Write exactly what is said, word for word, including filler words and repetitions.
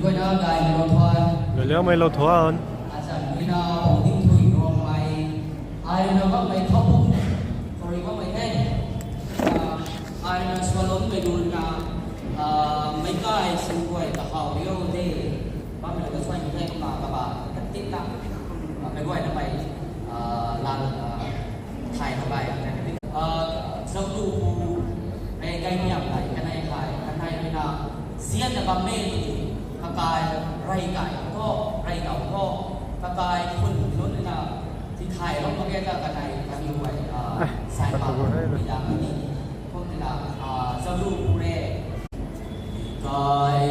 Guayna gaymei lou thuan. Galiamei lou thuan. Acha guayna bou ding thui rongmei. Ai na bammei khou pum. Sorry bammei the. Ai na swalom mei dun na. Mei kai sing guay ta hau rio de. Bammei lou ta suai mei the kumna kaba. Katin na. Mei guay na mei. Lan. Thay na bai. Zanglu pu. Mei kai niam lai kanei hai kanei mei na. Zian na bammei. Kakai rey kai ko rey kau ko kakai khun lun na tithai lou mak ge ta kanei kaniw guay sai pa mi dang ni kum tina zaru pu re kai